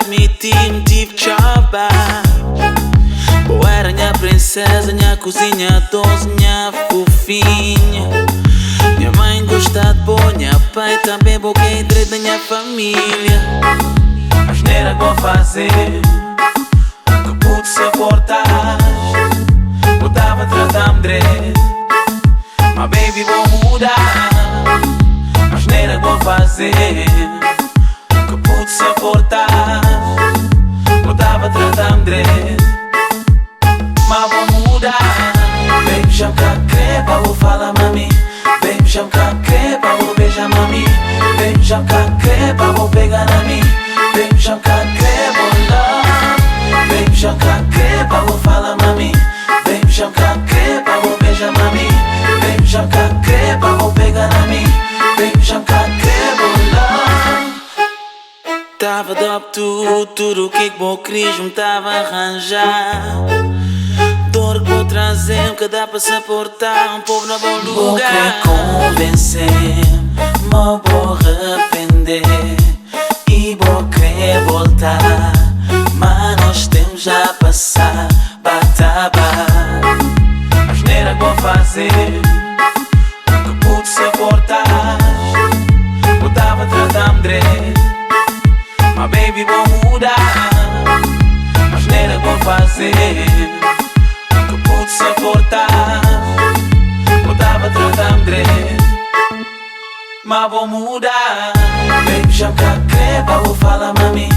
admiti, N tive txoba. Bo era nha princesa, nha cozinha doce, nha fofinha. Nha mãe gosta de bo, nha pai também, bo que é direito da nha família. Asneira que vou fazer, que pude suportar. Bo tava tratar-me direito, mas baby vou mudar. Asneira que vou fazer, que pude suportar. Bo tava tratar-me direito, mas vou mudar. Baby, chama cá crepa, vou falar mami. Baby, chama cá crepa, vou beijar mami. Baby, chama cá crepa, vou pegar na mim. Baby, chama cá crepa, love. Baby, chama cá crepa, vou falar mami. Baby, chama cá crepa, vou beijar mami. Baby, chama cá crepa, vou pegar na mim. Baby, chama cá crepa, love. Tava top tudo, tudo que vou querer, me tava a arranjar. Dor que vou trazer, que dá pra suportar um povo no bom Vou lugar. querer convencer, mas vou arrepender e vou querer voltar. Mas nós temos a passar, bataba. Asneira que vou fazer, que pude suportar. Vou tava tratar-me direito, mas baby vou mudar. Asneira que vou fazer, que pude suportar. Vou tava tratar-me direito, mas vou mudar. Baby, chama cá crepa, vou falar mami.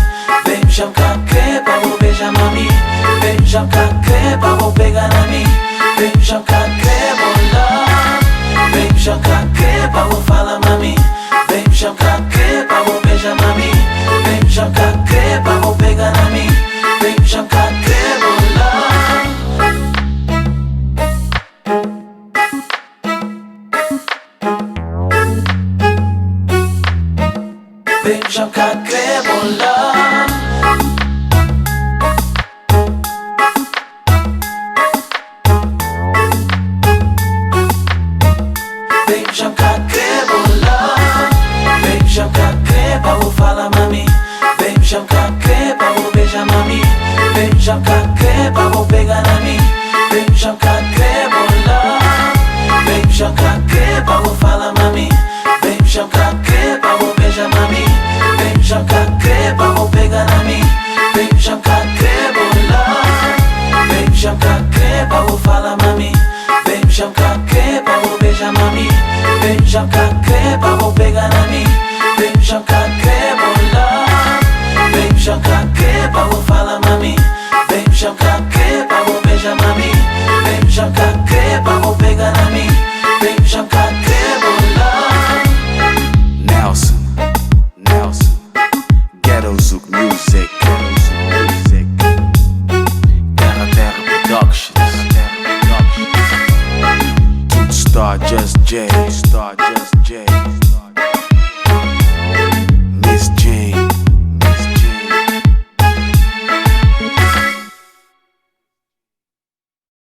Baby, chama cá crepa, vou beijar mami. Baby, chama cá crepa, vou pegar na mim. Baby, chama cá crepa, love. Baby, chama cá crepa, vou falar mami. Baby, chama cá crepa, vou beijar mami. Baby, chama cá crepa, vou pegar na mim. Baby, chama cá crepa, love. Baby, chama cá crepa, love.